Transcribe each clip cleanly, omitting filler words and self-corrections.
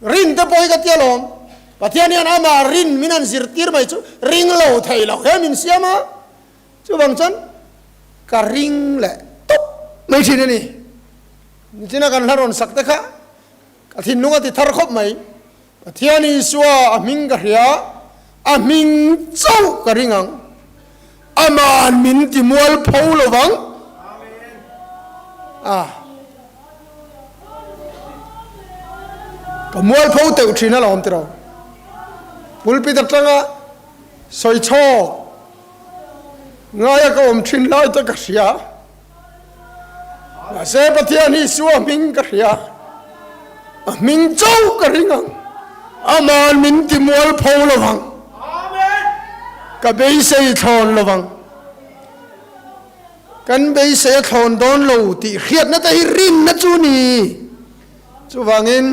Rin te pawh hi ka ti alawm. Pathian hian amah rin min han zirtir mai chu ring lo thei lo he min siam a. Chuvang chuan ka ring leh tawp mai thin a ni. Nichina kan hla rawn sak te kha ka thinlung a ti thar khawp mai. Pathian Isua a hming ka hria, a hming chauh ka ring ang. Aman min ti mual pho lo vang. A Ka mual pho teuh thin alawm tiraw. Pulpit atanga sawi chhawk ngaia ka awm thin lai te ka hria. Mahse Pathian hi Isua hming ka hria, a hming chauh ka ring ang, aman min ti mual pho lo vang, ka beisei thlawn lo vang. Kan beisei a thlawn dawn lo tih hriatna te hi rinna chu ni. Chuvangin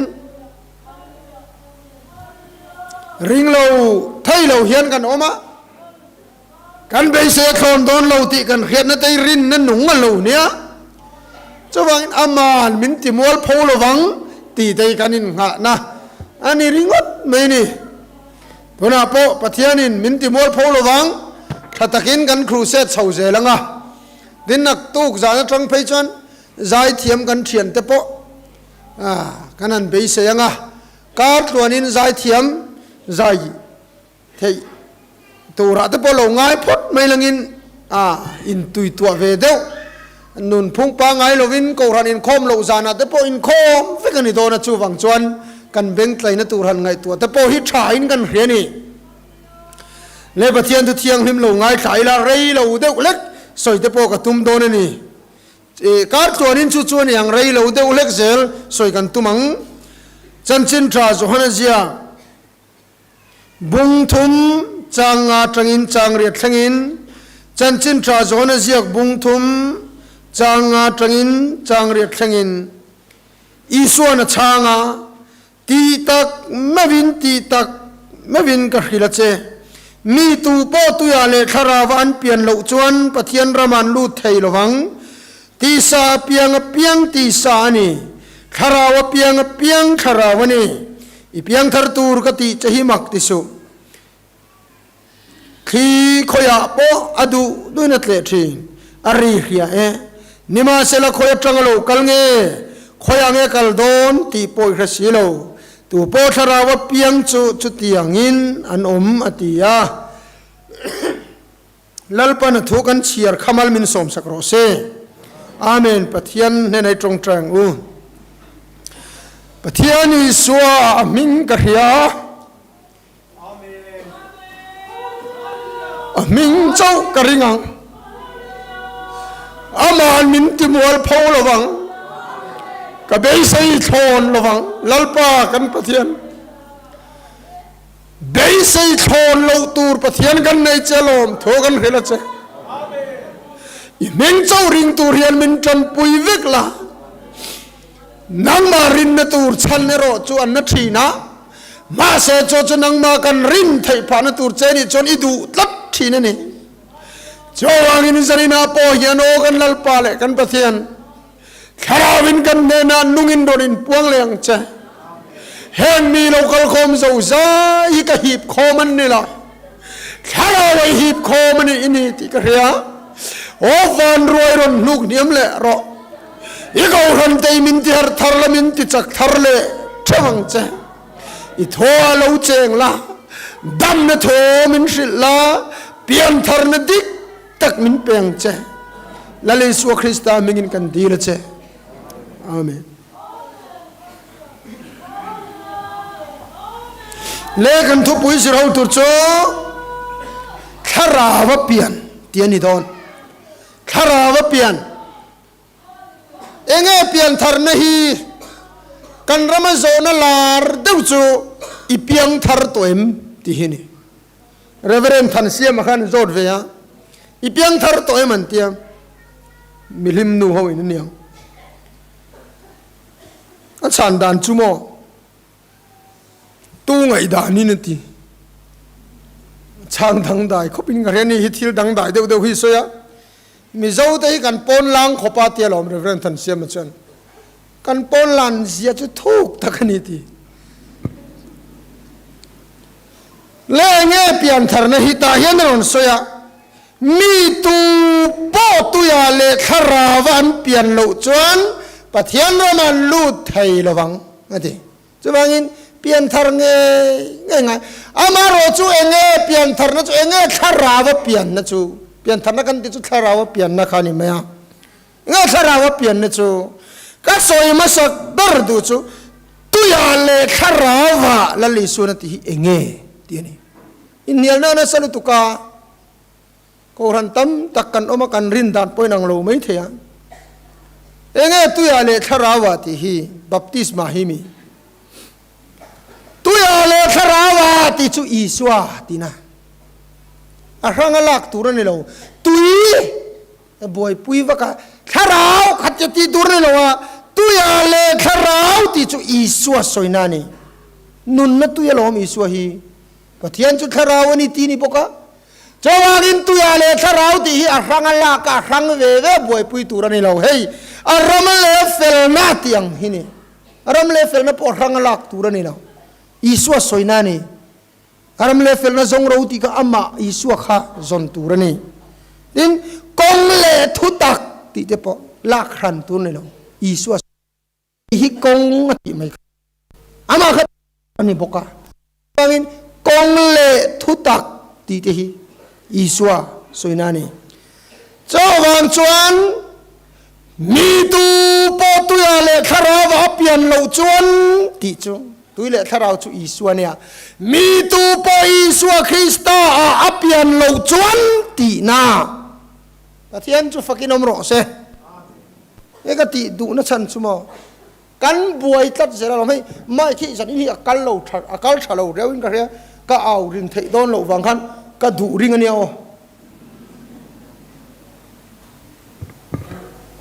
ring lo thei lo hian kan awm a. Kan beisei a thlawn dawn lo tih kan hriatna te hi rinna nung a lo nia. Chuvangin aman min ti mual pho lovang tih te hi kan innghahna a ni ringawt mai ni. Tunah pawh Pathianin min ti mual pho lovang tha takin kan crusade chho zel ang a. Tin naktuk zan atang phei chuan zaithiam kan thiante pawh kan han beisei ang a. Kar tluanin zaithiam zai Theih turah te pawh lo ngai phawt mai langin a intuituah ve deuh. Nunphung pangngai lovin Kohhran inkhawm loh zanah te pawh inkhawm vek a ni dawn a, chuvang chuan kan bengtlaina tur han ngaihtuah te pawh hi thain kan hria a ni. Le Pathian thu thianghlim lo ngaithla ila rei lo deuh hlek sawi te pawh ka tum dawn a ni. Kar tluanin chu chu a ni ang rei lo deuh hlek zel sawi kan tum ang. Chanchin tha Johana zia. Bung thum chang nga tangin chang riat thlengin, Chanchin tha zawn a ziak bung thum chang nga tangin chang riat thlengin, Isuan a chhang a, Tih tak meuhin, tih tak meuhin ka hrilh a che. Mi tu pawh tuiah leh thlarauva an pian loh chuan Pathian ram an lut thei lo vang. Tisa a piang a piang tisa a ni, thlarau a piang a piang thlarau a ni. I piangthar tur ka tih che hi mak ti suh. Thli khawiah pawh a duh duhin a tleh thin. A ri hria e. Nimahsela khawi atanga lo kal nge, khawiah nge kal dawn tih pawh i hre si lo. Tu pawh thlarau a piang chu chutiangin an awm a ti a. Lalpan a thu kan chhiar khamal min sawmsak rawh se. Amen Pathian hnenah i tawngtai ang u. Pathian Isua a hming ka hria. A hming chauh ka ring ang. Aman min ti mual pho lovang. Ka beisei thlawn lovang. Lalpa kan Pathian. Beisei thlawn loh tur Pathian kan nei che lawm thaw kan hrilh a che. I hming chauh ring tur hian min tanpui vek la. Nangmah rinna tur chhan erawh chu an na thin a, mahse chu chu nangmah kan rin theih phahna tur che nih chuan i duh tlat thin a ni. Chuvangin Zarina pawh hian aw kan Lalpa leh kan Pathian, Thlarauin kan hnenah nungin rawn inpuang leh ang che. Heng mi lo kalkhawm zo zai hi ka hip khawm an ni lo. Thlarau a i hip khawm a ni i ni tih ka hria. Aw van ruai rawn hnuk hniam leh rawh. I kohhran te i min ti harh thar la min ti chak thar leh theuh ang che. I thaw a lo cheng la, damna thaw min hrilh la, piantharna dik tak min pe ang che. Lal Isua Krista hmingin kan dil a che. Amen. Le kan thupui zir ho tur chu thlarau a pian tih a ni dawn. Thlarau a pian. Enge piantharna hi kan rama zawhna lar deuh chu i piangthar tawh em tih hi a ni. Reverend Thansiama khan zawt ve a, i piangthar tawh em an tia, mihlim nu ho in a niang. A chhan dan chu maw tu ngaihdan in a ti. Chhang dangdai khawp in ka hria ni hi thil dangdai deuh deuh hi sawi a, Mizo te hi kan pawn lang khawp a tia lawm Reverend Thansiama chuan kan pawn lan zia chu thuk tak a ni ti. Le enge piantharna hi tah hian a rawn sawi a, mi tu pawh tuiah leh thlarauva an pian loh chuan Pathian ram an lut thei lovang a ti. Chuvangin pianthar ngei ngei ngai. Amaherawh chu enge piantharna chu enge thlarauva pianna chu piantharna kan tih chu thlarauva pianna kha a ni mai a. Nge thlarau a pianna chu ka sawi hmasak ber duh chu tuiah leh thlarauah Lal Isuan a tih hi enge tih a ni. Inhnialna nasa lutuk a, Kohhran tam tak kan awm a, kan rin dan pawhin ang lo mai thei a. Enge tuiah leh thlarauah tih hi baptisma hi mi? Tuiah leh thlarauah tih chu Isua tihna. A hranga lak tur a ni lo. Tui! Buaipui vak a, thlarau khat che tih tur ni lo a, tuia leh thlarau tih chu Isua sawina a ni. Nunna tui alawm Isua hi. Pathian chu thlarau a ni tih ni bawk a. Chuvangin tuia leh thlarau tih hi a hrang a lak a, a hrang ve ve buaipui tur a ni lo. Hei, a ram leh felna tih ang hi ni. A ram leh felna pawh a hrang a lak tur a ni lo. Isua sawina a ni. A ram leh felna zawng ro tih kha amah Isua kha zawn tur a ni. Tin, kawng leh thutak tih te pawh lak hran tur a ni lo. Isua hi kawng a tih mai kha amah kha a ni bawk a. Chuvangin kawng leh thutak tih te hi Isua sawina a ni. Chuvang chuan mi tu pawh tuiah leh thlarauah a pian loh chuan tih chu Tui leh thlarau chu Isua nia. Mi tu pawh Isua Krista ah a pian loh chuan tihna. Pathian chu fakin awm rawh se. He ka tih duhna chhan chu maw kan buai tlat zel alawm hei mic hi zanin hi a kal lo tha a kal tha lo reuhin ka hria ka au rin theih dawn loh vang khan ka duh ring ania aw.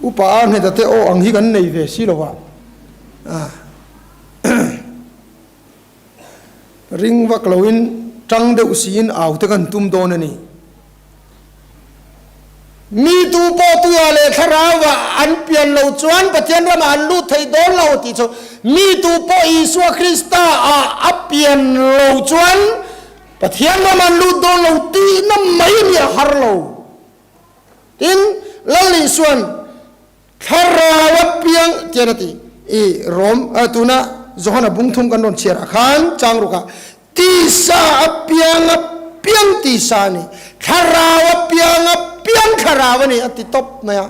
Upa a ngheta te aw ang hi kan nei ve si lo a. Ring vak loin tang deuh siin au te kan tum dawn a ni. Mi tu pawh tuiah leh thlarauah an pian lo chuan Pathian ramah an lut thei dawn lo tih chu mi tu pawh Isua Krista ah a pian lo chuan Pathian ramah an lut dawn lo tihna mai a ni a har lo. Tin, Lal Isuan Thlarau a piang tian a ti. I Rom, tuna Johana bung thum kan rawn chhiar ah khan chang ruk ah, Tisa a piang a piang tisa a ni, thlarau a piang a piang thlarau a ni a ti tawp mai a.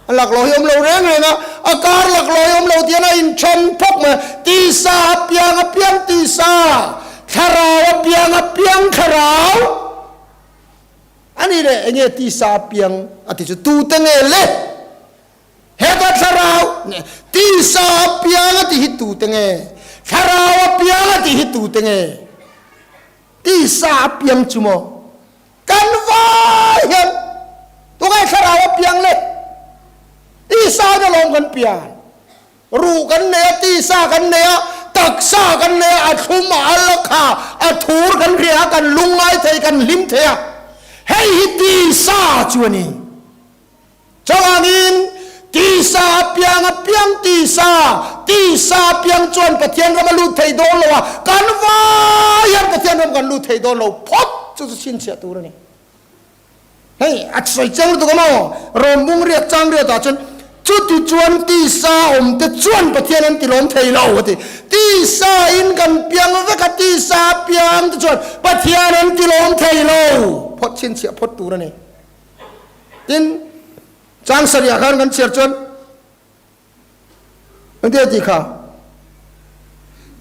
A laklawh hi awm lo reng reng a, a kar laklawh hi awm lo tian a inthen phawk mai a, Tisa a piang a piang tisa, thlarau a piang a piang thlarau. A ni le, enge tisa a piang a ti chu tute nge le? Heta thlarau tisa a piang a ti hi tute nge? Thlarau a piang a ti hi tute nge? Tisa a piang chu maw? Kan vai hian tunge thlarau a piang le? Tisa in alawm kan pian. Ruh kan nei a, tisa kan nei a, taksa kan nei a, a thlum, a al, a kha, a thur kan hria a, kan lungngai thei, kan hlim thei a. Hei hi tisa chu a ni. Chuvangin tisa apiang apiang tisa, tisa apiang chuan Pathian ram a lut thei dawn lo a, kan vai hian Pathian ram kan lut thei dawn lo phawt chu chu chhinchhiah tur a ni. Hei, a sawi chiang lutuk a maw? Rawmbung riak chang riatah chuan, Chuti chuan tisa awmte chuan Pathian an tilawm thei lo, a ti. Tisa in kan piang vek a, tisa piang te chuan Pathian an tilawm thei lo. Phawt chhinchhiah phawt tur a ni. Tin, chang sarihah khan kan chhiar chuan, Engtia tih kha?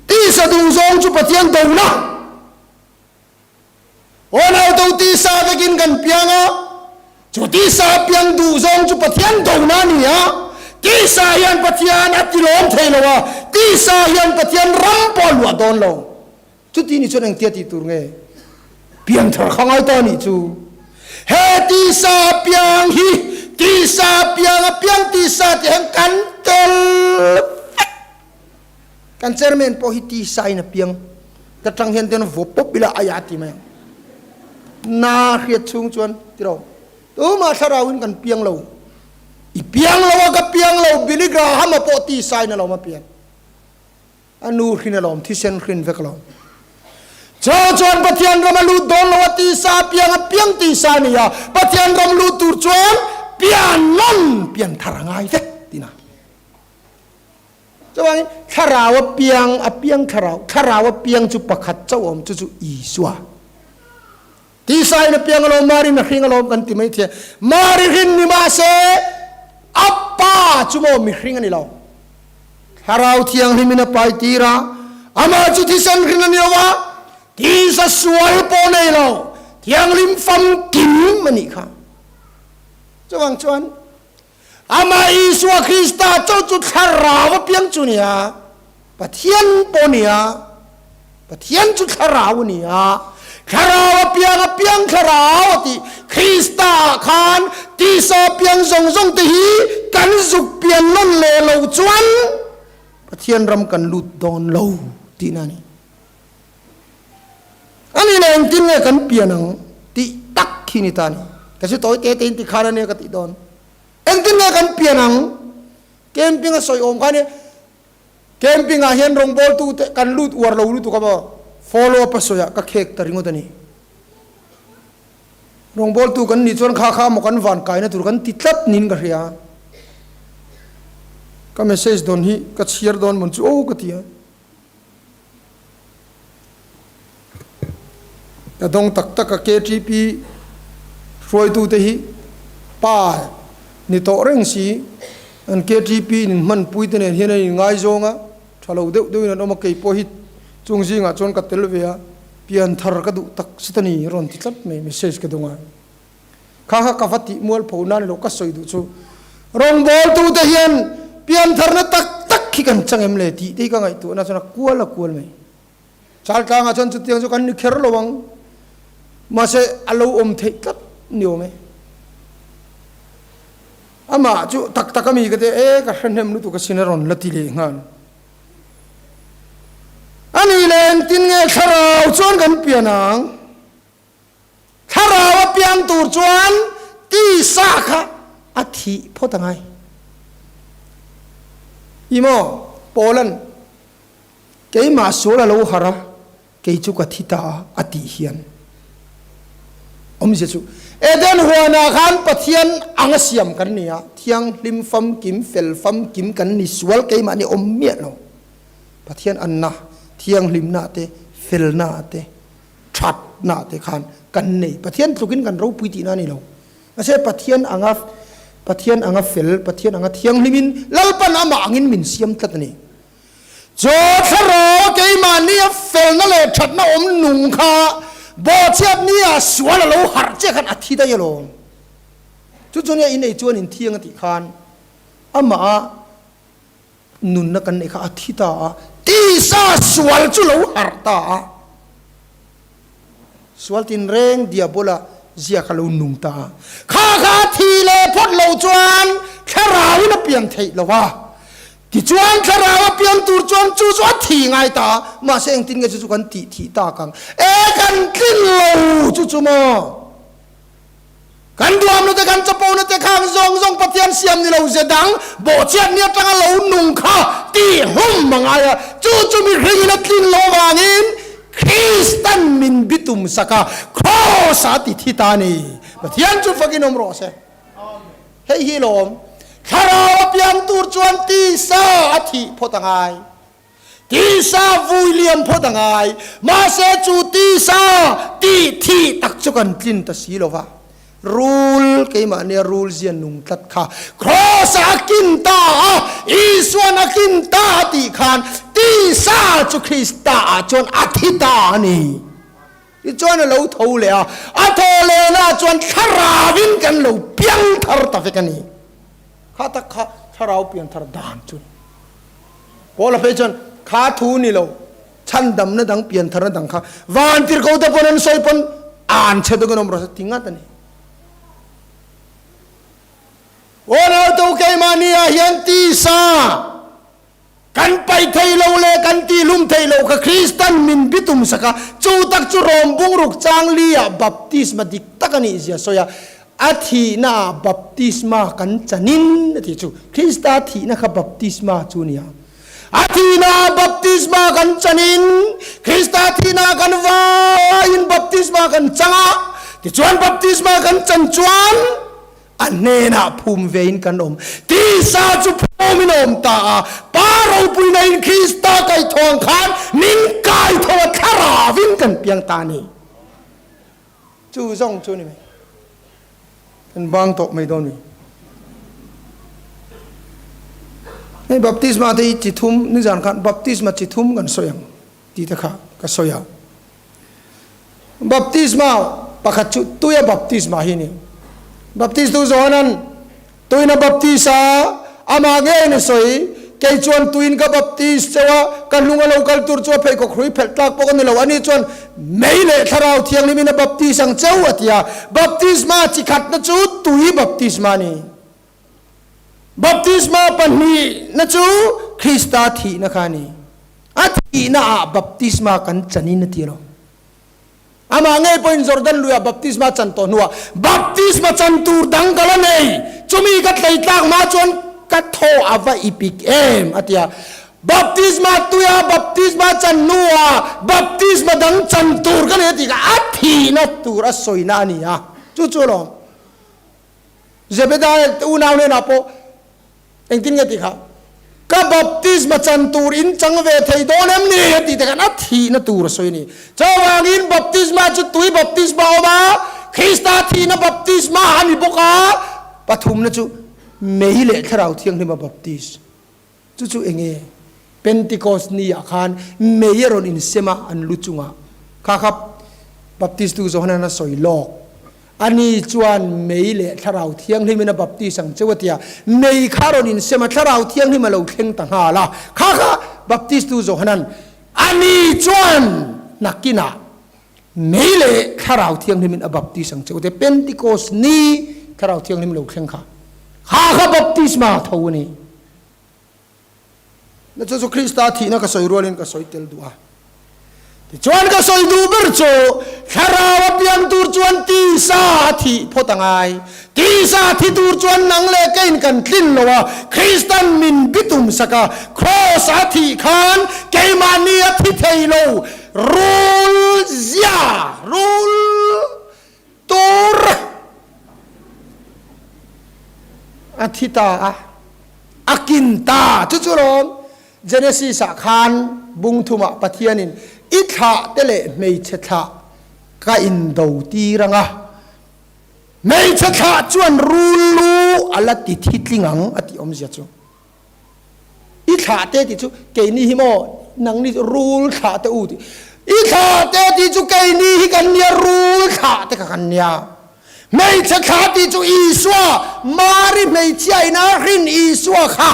Tisa duhzawng chu Pathian dona. Aw nauto tisa vekin kan piang a, chu tisa piang duh zawng chu Pathian dona a ni a, tisa hian Pathian a tilawm thei lo a, tisa hian Pathian ram pawh a luah dawn lo. Chuti ni chuan engtia tih tur nge? Pianthar kha ngai ta a nih chu. He tisa piang hi tisa piang a piang tisa tih hian kan tel vek. Kan chairman pawh hi tisa in a piang ta tang hian ten vaw pawp ila a ya ti mai ang. Na hriat chhung chuan tiro tumah thlarau in kan piang lo. I piang lo a ka piang lo Billy Graham a pawh tisa in a lawm a pian. A nu hrin a lawm thisen hrin vek a lawm. Chu chuan Pathian ram a lut dawn lo a, tisa a piang a piang tisa a ni a, Pathian ram lut tur chuan pian nawn pian thar a ngai vek tina. Chuvangin thlarau a piang a piang thlarau, thlarau a piang chu pakhat chauh a awm chu chu Isua. Tisa in a piang alawm, Mari in a hring alawm kan ti mai thei a, Mari hrin ni mahse a pa chu maw mihring a ni lo. Thlarau Thianghlim in a pai tir a, amah chu thisen hrin a ni lo a, tisa sual pawh nei lo, Thianghlim famkim a nih kha. Chuvang chuan Amah Isua Krista chauh chu thlarau a piang chu nia, Pathian pawh nia, Pathian chu thlarau a ni a, thlarau a piang a piang thlarau a tih Krista ah khan tisa piang zawng zawng te hi kan zuk pian nawn leh lo chuan Pathian ram kan lut dawn lo tihna a ni. A ni leh engtin nge kan pian ang tih tak hi ni ta a ni. Ka si tawi te te in ti khan a nia ka tih dawn. Engtin nge kan pian ang? Camping a sawi awm kha a nia. Camping ah hian rawngbawltu te kan lut uar lo lutuk a maw? Follow up a sawi ah ka khek ta ringawt a ni. Rawngbawltu kan nih chuan kha kha maw kan van kaina tur kan ti tlat niin ka hria. Ka message dawn hi ka chhiar dawn mawn chu aw ka ti a. Ka dawng tak tak a KTP hruaitute hi pa ni tawh reng si, an KTP in hmanpui te nen hian an inngaizawng a, tha lo deuh deuhin an awm a, kei pawh hi chung zingah chuan ka tel ve a, pianthar ka duh tak zet a ni rawn ti tlat mai message ka dawng a. Kha kha ka va tih mual pho nan ilo ka sawi duh chu rawngbawltute hian piantharna tak tak hi kan chang em le tih te hi ka ngaihtuahna chuan a kual a kual mai. Chaltlangah chuan chutiang chu kan ni kher lo ang, mahse a lo awm theih tlat ni awm e. Amah chu tak tak a mi ka ti e ka hre hnem lutuk asin a rawn la ti leh nghal. A nih leh engtin nge thlarau chuan kan pian ang? Thlarau a piang tur chuan tisa kha a thih phawt a ngai. I maw? Paula'n, Keimah sual a lo harh a, kei chu ka thi ta a, a tih hian awmzia chu Eden huanah khan Pathian anga siam kan ni a, thianghlim famkim, fel famkim kan ni, sual keimah ni awm miah lo. Pathian anna, thianghlimna te, felna te, Thatna te khan kan nei. Pathian tlukin kan ropui tihna a ni lo. Mahse Pathian anga Pathian anga fel, Pathian anga thianghlimin Lalpan amah angin min siam tlat a ni. Chaw thlarau keimahni a felna leh thatna awm nung kha bawhchhiat nia sual a lo harh chiah khan a thi daih alawm. Chu chu nia inei chuan inthiang a tih khan amah a Nunna kan neih kha a thi ta a, tisa sual chu lo harh ta a, sual tinreng diabola zia kha lo nung ta a, kha kha a thi leh phawt lo chuan thlarauin a pian theih lo a, tichuan thlarau a pian tur chuan chu chu a thi ngai ta a, mahse engtin nge chu chu kan tih thih tak ang, e kan tlin lo chu chu maw? Kan duamna te kan chapona te khang zawng zawng Pathian siam ni lo ze dang bawhchiat ni atanga lo nung kha tih hlum a ngai a, chu chu mihringin a tlin loh avangin Kristan min bitum sak a, Kraws a ti thi ta a ni. Pathian chu fakin awm rawh se. Hei hi lawm, thlarau a piang tur chuan tisa a thih phawt a ngai. Tisa vui liam phawt a ngai, mahse chu tisa tih thih tak chu kan tlin ta si lo va. Rul, keimah nia rul zia nung tlat kha Kraws ah a kin ta a, Isuan a kin ta a tih khan tisa chu Krista ah chuan a thi ta a ni. Tichuan a lo tho leh a, a thaw lehna chuan thlarauin kan lo piang thar ta vek a ni. Kha tak kha thlarau pian thar dan chu a ni. Paula phei chuan, Kha thu ni lo, chhandamna dang, piantharna dang kha vantirhkote pawn an sawi pawn an chhe deuhin awm rawh se ti ngat a ni. Aw nautu keimahni ah hian tisa kan paih thei lo leh kan tihlum thei lo kha Kristan min bitum sak a, chu tak chu Rom bungruk chang li ah baptisma dik tak a nih zia sawi a, A thihna ah baptisma kan chanin a ti chu. Krista thihna kha baptisma chu a ni a. A thihna baptisma kan chanin Krista thihna kan vaiin baptisma kan chang a, tichuan baptisma kan chan chuan a hnenah phum vein kan awm. Tisa chu phumin a awm ta a, Pa ropuina in Krista kaitho ang khan min kaitho a thlaravin kan piang ta a ni. Chu zawng chu ni mai. Kan bang tawh mai dawn mi. Hei baptisma te hi chi thum nizan khan baptisma chi thum kan sawi ang tih te kha ka sawi a. Baptisma pakhat chu tuia baptisma hi a ni. Baptistu Johanan Tuin a baptis a, amah ngeiin a sawi, Kei chuan tuin ka baptis cheu a, ka hnung a lo kal tur chu a pheikhawk hrui phelh tlak pawh ka ni lo. Ani chuan mei leh Thlarau Thianghlimin a baptis ang cheu, a ti a. Baptisma chi khatna chu tui baptisma a ni. Baptisma pahnihna chu Krista thihna kha a ni. A thihnaah baptisma kan chanin a ti lo. Amah ngei pawhin Jordan luiah baptisma chan tawh hnuah baptisma chan tur dang ka la nei, chumi ka tleitlak hma chuan ka thaw a va i pik em a ti a. Baptisma tuia baptisma chan hnuah baptisma dang chan tur ka nei a tih kha a thihna tur a sawina a ni a, chu chu alawm Zebediah te unau hnenah pawh Engtin nge tih kha? Ka baptisma chan tur in chang ve thei dawn em ni? A tih te khan a thihna tur a sawi a ni. Chuvangin baptisma chu tui baptisma a awm a, Krista thihna baptisma a ni bawk a, pathumna chu mei leh Thlarau Thianghlima baptis. Chu chu enge? Pentecost ni ah khan mei a rawn insem a an lu chungah. Kha kha Baptistu Johanan a sawi lawk. Ani chuan mei leh Thlarau Thianghlimin a baptis ang cheu a ti a, mei kha a rawn insem a, Thlarau Thianghlim a lo thleng ta nghal a. Kha kha Baptistu Johanan, Ani chuan nakinah mei leh Thlarau Thianghlimin a baptis ang cheu a ti a. Pentecost ni Thlarau Thianghlim lo thleng kha, kha kha baptisma tho a ni. Na chu chu Krista thihna ka sawi rualin ka sawi tel duh a. Tichuan ka sawi duh ber chu Thlarau a piang tur chuan tisa a thih phawt a ngai. Tisa a thi tur chuan nang leh keiin kan tlin lo a, Kristan min bitum sak a, Kraws a thih khan keimahni a thi thei lo, rul zia, rul tur a thi ta a, a kin ta. Chu chu lawm Genesis ah khan bung thumah Pathianin i thlah te leh hmeichhe thlah ka indo tir ang a, hmeichhe thlah chuan rul lu a la ti thi tling ang a tih awmzia chu. I thlah te tih chu keini hi maw nangni chu rul thlah te u tih. I thlah te tih chu keini hi kan nia rul thlah te kha kan nia. Hmeichhe thlah tih chu Isua, Mari hmeichhia ina hrin Isua kha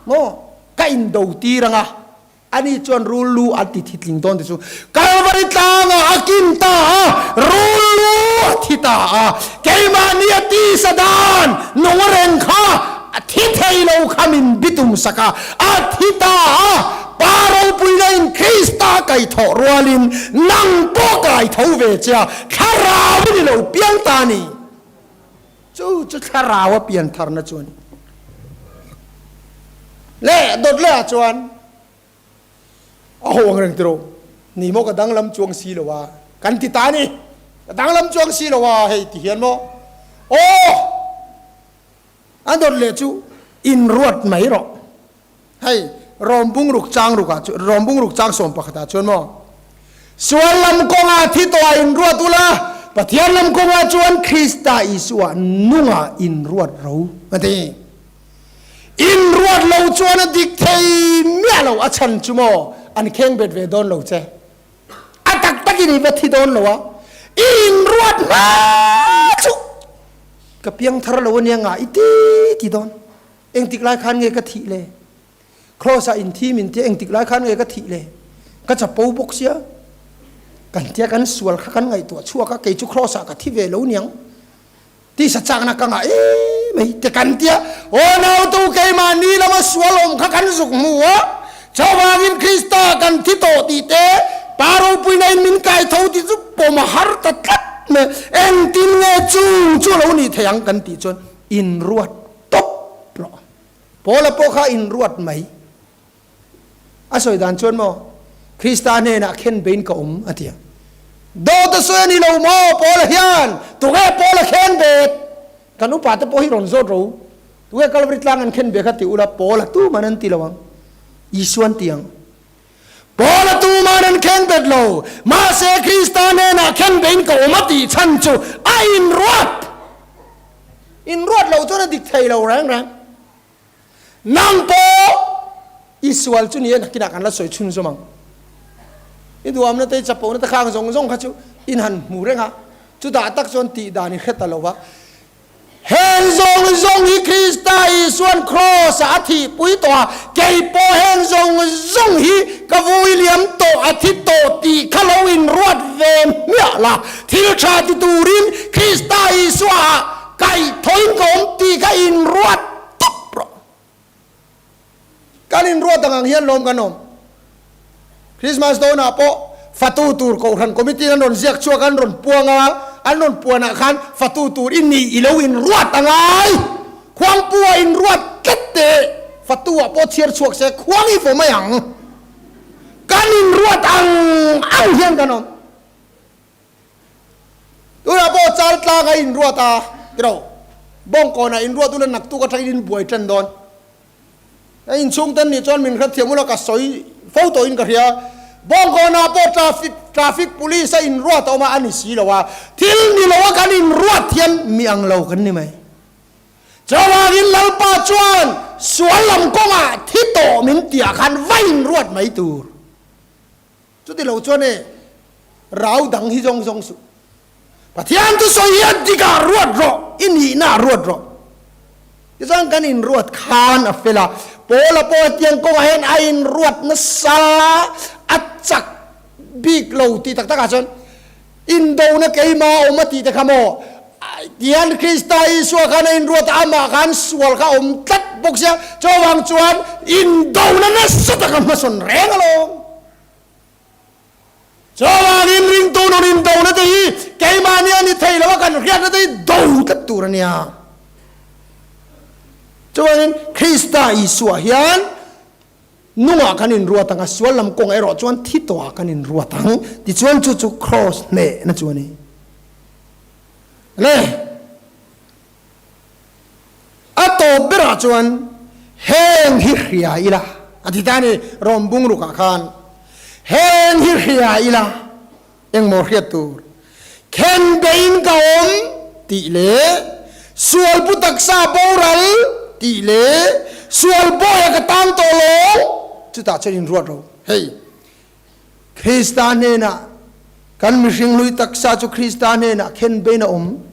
maw ka indo tir anga. Ani chuan rul lu an ti thi tling dawn ti chu Kalvari tlangah a kin ta a, rul lu a thi ta a, keimahni a tisa dan nung reng kha a thi thei lo kha min bitum sak a, a thi ta a, Pa ropuina in Krista kaithawh rualin nang pawh kaitho ve che a, thlarau in i lo piang ta a ni. Chu chu thlarau a pian tharna chu a ni. Leh dawt lehah chuan a ho ang reng tiro ni maw ka danglam chuang si lo a kan ti ta a ni. Ka danglam chuang si lo a hei ti hian maw aw a dawt leh chu inruat mai rawh. Hei, Rom bungruk chang rukah chu, Rom bungruk chang sawm pakhatah chuan maw, Sual lam kawngah thi tawhah inruat ula, Pathian lam kawngah chuan Krista Isua nungah inruat ro, a ti. Inruat lo chuan a dik thei miah lo, a chhan chu maw, an kheng bet ve dawn lo che. A tak takin i va thi dawn lo a, i inruat hma chu ka piangthar lo ania ngah i ti ti dawn. Engtik lai khan nge ka thih le? Kraws ah in thi min tia engtik lai khan nge ka thih le? Ka chapo bawk sia. Kan tia kan sual kha kan ngaihtuah chhuak a, kei chu kraws ah ka thi ve lo niang. Tisa chakna ka ngah em mai te kan tia, aw nautu keimahni lama sual awm kha kan zuk hmu a, chuvangin Krista kan thi tawh tih te, Pa ropuina in min kai tho tih chu pawm a har ta tlat mai. Engtin nge chung chu a lo nih thei ang kan tih chuan inruat tawp rawh. Paula pawh kha inruat mai. A sawi dan chuan maw, Krista hnenah khen bein ka awm, a ti a. Dawt a sawi a ni lo maw Paula hian? Tunge Paula khen bet? Kan upa te pawh hi rawn zawt ro. Tunge Kalvari tlang an khen be kha ti ula, Paula tuman an ti lo ang. Isua an ti ang. Paula tuman an khen bet lo. Mahse Krista hnenah khen bein ka awm a tih chhan chu a inruat. Inruat lo chuan a dik thei lo reng reng. Nang pawh i sual chu ni e, nakinah kan la sawi chhun zawm ang. I duamna te, i chapona te khang zawng zawng kha chu in han hmu reng a, chutah tak chuan tih dan i hre ta lo va. Heng zawng zawng hi Krista Isuan Kraws-ah a thihpui tawh a, kei pawh heng zawng zawng hi ka vui liam tawh, a thi tawh tih kha lo inruat ve hmiah la, thil tha ti turin Krista Isua-ah Kaihthawin ka awm tih kha inruat tawp rawh. Kan inruat ang ang hian lawm kan awm. Christmas dawnah pawh fatu tur Kohhran Committee an rawn ziak chhuak a, an rawn puang a, an rawn puanah khan fatu tur i nih i lo inruat a ngai. Khuangpu-ah inruat tlat teh, fatu-ah pawh chhiar chhuak se khuang i vaw mai ang. Kan inruat ang ang hian kan awm. Tunah pawh chal tlang a inruat a, tiraw? Bawngkawnah inruat ula naktuk atangin in buai tan dawn. A inchhung ten nih chuan min hrethiam ula ka sawi fo tawhin ka hria. Bawngkawnah pawh traffic traffic police a inruat a awm a, a ni si lo a. Thil ni lo a kan inruat hian mi ang lo kan ni mai. Chuvangin Lalpa chuan sual lam kawngah thi tawh min tihah khan va inruat mai tur. Chuti lo chuan e, rau dang hi zawng zawng suh. Pathian thusawi hi a dikah ruat rawh, i nihna ah ruat rawh. Tichuan kan inruat khan a fel a, Paula pawh hetiang kawngah hian a inruat nasa, a chak bik lo tih tak takah chuan indona keimah a awm a tih te kha maw, tihian Krista Isua khan a inruat a, amah khan sual kha a awm tlat bawk sia, chuvang chuan indona nasa taka hmasawn reng alawm. Chuvangin ringtu nun indona te hi keimahni a ni thei lo a, kan hriatna te hi do tlat tur a nia. Chuvangin Krista Isua hian nungah kan inruat ang a, sual lam kawng erawh chuan thi tawhah kan inruat ang. Tichuan chu chu kraws hnehna chu a ni. Le! A tawp berah chuan heng hi hria ila, a ti ta a ni, Rom bungrukah khan heng hi hria ila, engmaw hriat tur, khen bein ka awm tih leh sual pu taksa boral tih leh sual bawia ka tang tawh lo, chutah chuan inruat ro. Hei, Krista hnenah kan mihring hlui taksa chu Krista hnenah khen bein a awm.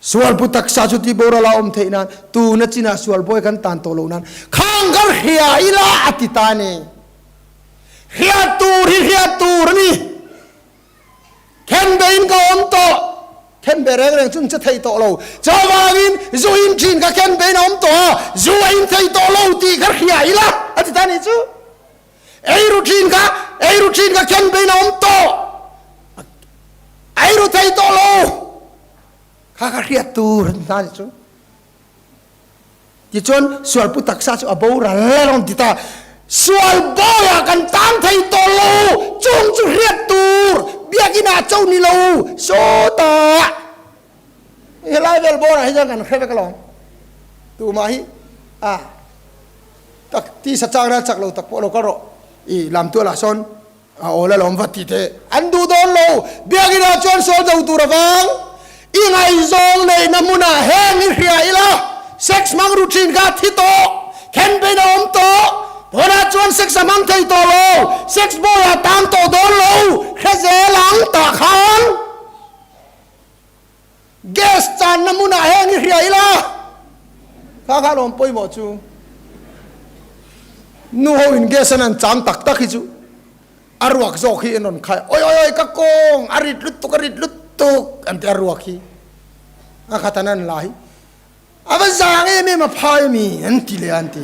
Sualpu taksa chu ti boral a awm theih nan tuna chinah sual bawi kan tan tawh loh nan khang kan hria ila a ti ta a ni. Hriat tur hi hriat tur a ni. Khenbe in ka awm tawh. Khenbe reng reng chu an che thei tawh lo. Chuvangin zu in thin ka khenbe in a awm tawh a, zu a in thei tawh lo tih kha hria ila a ti ta a ni chu. Eiru thin kha eiru thin ka khenbe in a awm tawh. Eiru thei tawh lo. Kha kha hriat tur an hna ni chu. Tichuan sualpu taksa chu a boral a rawn ti ta. Sual bawiah kan tang thei tawh lo, chung chu hriat tur biakinn ah cho ni lo sawtah. Helai vel bawrah hi chuan kan hre vek alawm. Tumah hi a tak tisa chak ral chak lo tak pawh lo kal rawh i lamtualah sawn A awl alawm va ti teh. An duh dawn lo. Biakinn ah chuan sawl do tur avang i ngaihzawng neihna hmunah heng i hria ila, sex hmang ru thin kha a thi tawh, khen bein a awm tawh, tunah chuan sex a hmang thei tawh lo, sex boy ah tang tawh dawn lo, hre zel ang tah khan gas channa hmunah heng i hria ila, kha kha alawm pawimawh chu. Nu ho in gas an han chang tak tak hi chu a ruak zawk hi an rawn khai oi oi oi ka kawng a rit lutuk a rit lutuk an ti a ruak hi a khat an an la hi a va zang em em a phai ami an ti leh an ti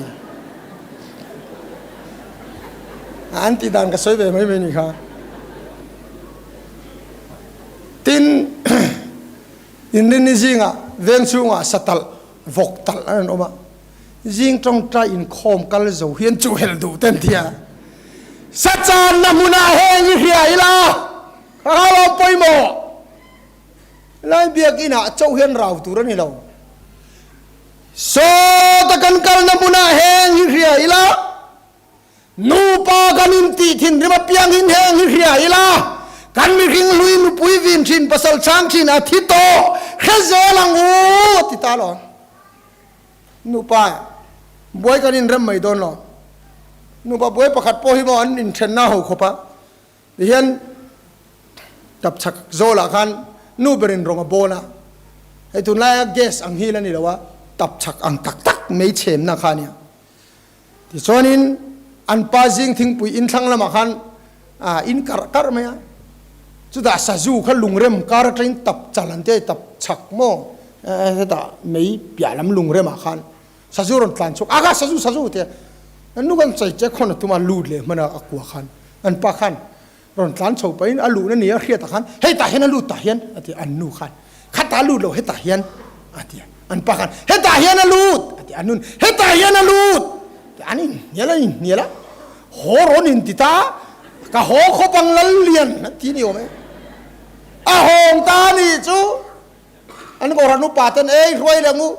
an ti dan ka sawi ve mai mai ni kha tin inrinni zingah veng chhungah satalh vawk talh an awm a. Zing tawngtai inkhawm kal zo hian chuhhelh duh te an ti a. Sachanna hmunah heng i hria ila, ka hau a pawimawh. Helai biakinah chauh hian rau tur a ni lo. Sawta kan kalna hmunah heng hi hria ila, nupa kan intih thinrim apiangin heng hi hria ila, kan mihring hlui nupui vin thin pasal chang thin a thi tawh hre zel ang u a ti ta lo. Nupa buai kan inrem mai dawn lo. Nupa buai pakhat pawh hi maw an inthenna ho khawp a. Tihian tapchhak zawlah khan nu berin rawng a bawn a, hei tunlaia gas ang hi la ni lo a, tapchhak ang tak tak mei chhemna kha a nia. Tichuanin an pa zing thingpui inthlang lamah khan a in karh karh mai a, chutah sazu kha lungrem kar atangin tap chal an tia tapchhak maw hetah mei piah lam lungremah khan sazu rawn tlan chhuak a kha sazu sazu tia an nu khan chai che khawn a tum a lut leh hman a a kua khan an pa khan rawn tlan chho pahin a luhna ni a hriat ah khan hei tah hian a lut tah hian a ti an nu khan khatah a lut lo hetah hian a ti an pa khan hetah hian a lut a ti an nun hetah hian a lut an inhnial an inhnial a haw rawn in ti ta ka haw khawp ang lal lian a ti ni awm e a hawng ta ni chu an kohhran upa ten ei hruai leh ngu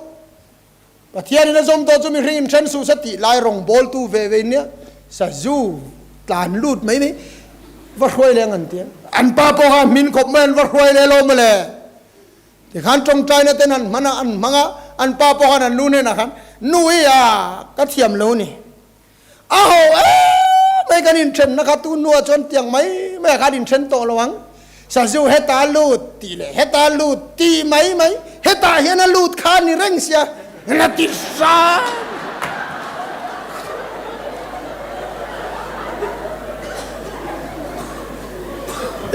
Pathianin a zawm tawh chu mihring in then suh se tih lai rawngbawltu ve ve in nia sazu tlan lut mai mai va hruai leh ang an ti a. An pa pawh kha hmin khawp mai an va hruai leh lo mawle. Tikhan tawngtaina ten an hman a an hmang a, an pa pawh khan an nu hnenah khan nu i a ka thiam lo ni. A ho em mai kan inthenna kha tu hnuah chuan tiang mai mai ah khan inthen tawh lo ang. Sazu heta lut tih leh heta lut tih mai mai hetah hian a lut kha a ni reng sia la ti hram.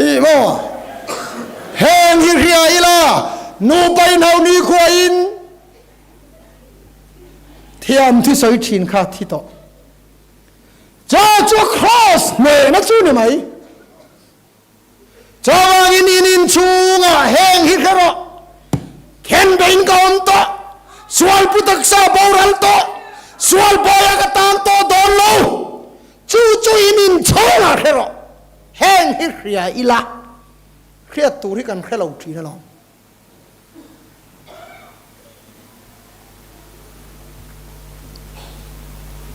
Ih maw heng hi hria ila nupa inhau nikhuain Thiam thi sawi thin kha thi tawh. Chaw chu Kraws hnehna chu ni mai. Chuvangin in inchhungah heng hi hre rawh. Khenbein ka awm tawh, sual pu taksa boral tawh, sual bawia ka tang tawh dawn lo. Chu chu in inchhungah hre rawh. Heng hi hria ila, hriat tur hi kan hre lo thin alawm.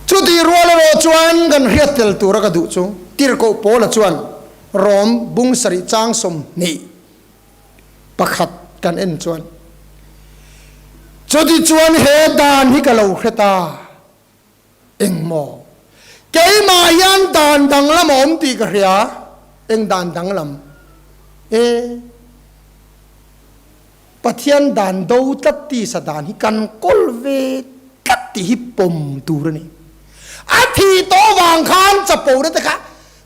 Chutih rual erawh chuan kan hriat tel tura ka duh chu Tirhkoh Paula chuan Rom bung sarih chang 21 kan en chuan, Chutichuan he dan hi ka lo hre ta. Engmaw? Keimah hian dan danglam a awm tih ka hria. Eng dan danglam? E, Pathian dan do tlat tisa dan hi kan kawl ve tlat tih hi pawm tur a ni. A thih tawh vang khan chapo na te kha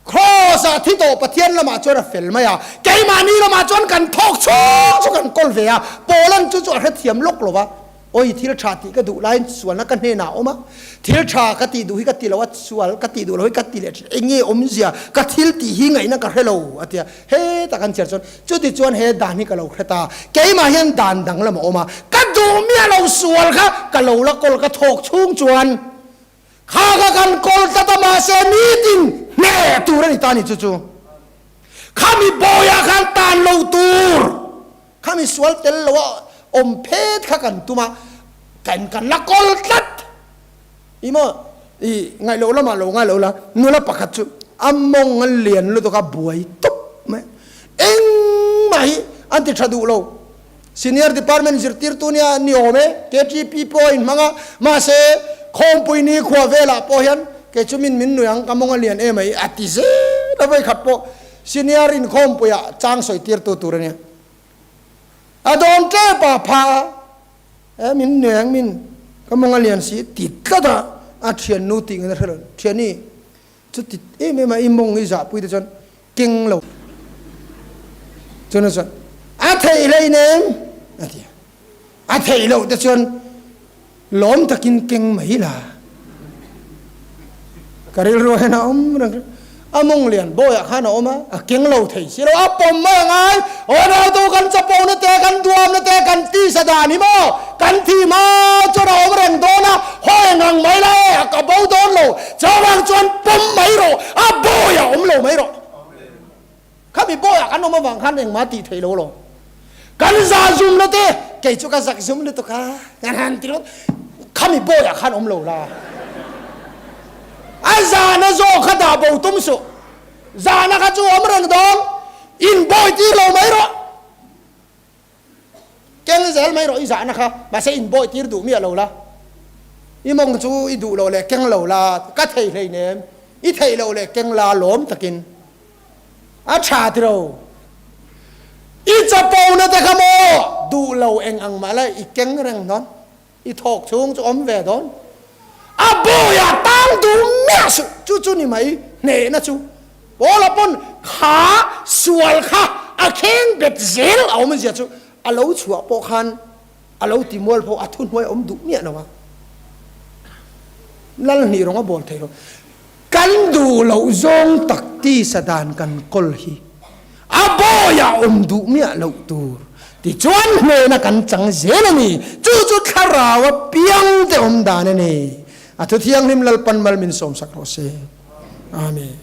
Kraws ah thi tawh Pathian lamah chuan a fel mai a, keimahni lamah chuan kan thawk chhung chu kan kawl ve a, Paulan chu chu a hrethiam lawk lo va. Awi thil tha tih ka duh laiin sualna ka hnenah a awm a, thil tha ka tih duh hi ka ti lo a, sual ka tih duh lo hi ka ti leh thin, eng nge awmzia ka thil tih hi ngaihna ka hre lo a ti a, hetah kan chhiar chuan chuti chuan he dan hi ka lo hre ta, keimah hian dan danglam a awm a, ka duh miah lo sual kha ka lo la kawl ka thawk chhung chuan kha kha kan kawl tlat a mahse nitin hneh tur a ni ta a ni chu chu khami bawiah khan tan lo tur. Kha mi sual tel lo a awm phet kha kan tum a, kan kan la kawl tlat. I maw i ngaih loh lamah lo ngai lo la, nula pakhat chu a mawng a lian lutuk a buai tawp mai. Engmah hi an ti tha duh lo. Senior department zirtirtu nia ni awm e, KTP pawh a inhmang a, mahse khawmpui ni khua velah pawh hian kei chu min min nui ang ka mawng a lian em ai a ti zel a vawikhat pawh. Senior inkhawmpuiah chang sawi tirtu tur a nia. A dawn tep a pha e min neng min ka mawng a lian si ti tlat a, a thiannu tih ngin a hre lo. Thiani chu ti em em a i mawng i zahpui te chuan keng lo chuan a chuan a theih hlei nem a ti a. A theih loh te chuan lawm takin keng mai la. Ka rilru hian a awm reng reng. A mawng lian bawiah khan a awm a, a keng lo thei si lo, a pawm mai a ngai. Aw nautu kan chapona te, kan duamna te, kan tisa dan hi maw, kan thi hma chuan a awm reng dawn a, hawi ngang mai la e, a ka bo dawn lo, chuvang chuan pawm mai rawh, a bawiah awm lo mai rawh. Khami bawiah kan awm avang khan engmah tih theih lo lo. Kan za zum na te, kei chu ka zak zum lutuk a, kan han ti ringawt, khami bawiah khan awm lo la. A zana zawk kha dah bo tum suh, zana kha chu awm reng dawn, in bawi tir lo mai rawh. Keng zel mai rawh i zahna kha, mahse in bawi tir duh miah lo la, i mawng chu i duh loh leh keng lo la, ka thei hleinem, i theih loh leh keng la lawm takin a tha tiro. I chapo na te kha maw duh lo eng ang mah la i keng reng dawn. I thawk chhung chu awm ve dawn. A bawiah tang duh miah suh, chu chu ni mai hnehna chu. Paula pawn kha sual kha a kheng bet zel a awm zia chu a lo chhuah pawh khan a lo ti mual pawh a thuhnuai a awm duh miah lo a. Lalhnih rawng a bawl thei lo. Kan duh loh zawng tak tisa dan kan kawl hi a bawiah awm duh miah loh tur tichuan hnena kan chang zel a ni. Chu chu thlarau a piang te awm dan a ni. A thu thianghlim Lalpan mal min sawmsak rawh se. Amen.